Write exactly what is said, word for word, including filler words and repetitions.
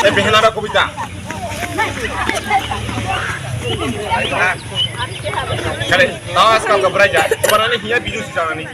Eh, behena ba kobita. Kare, tawas kau kabrai ja. Barani hiya bidu si janani.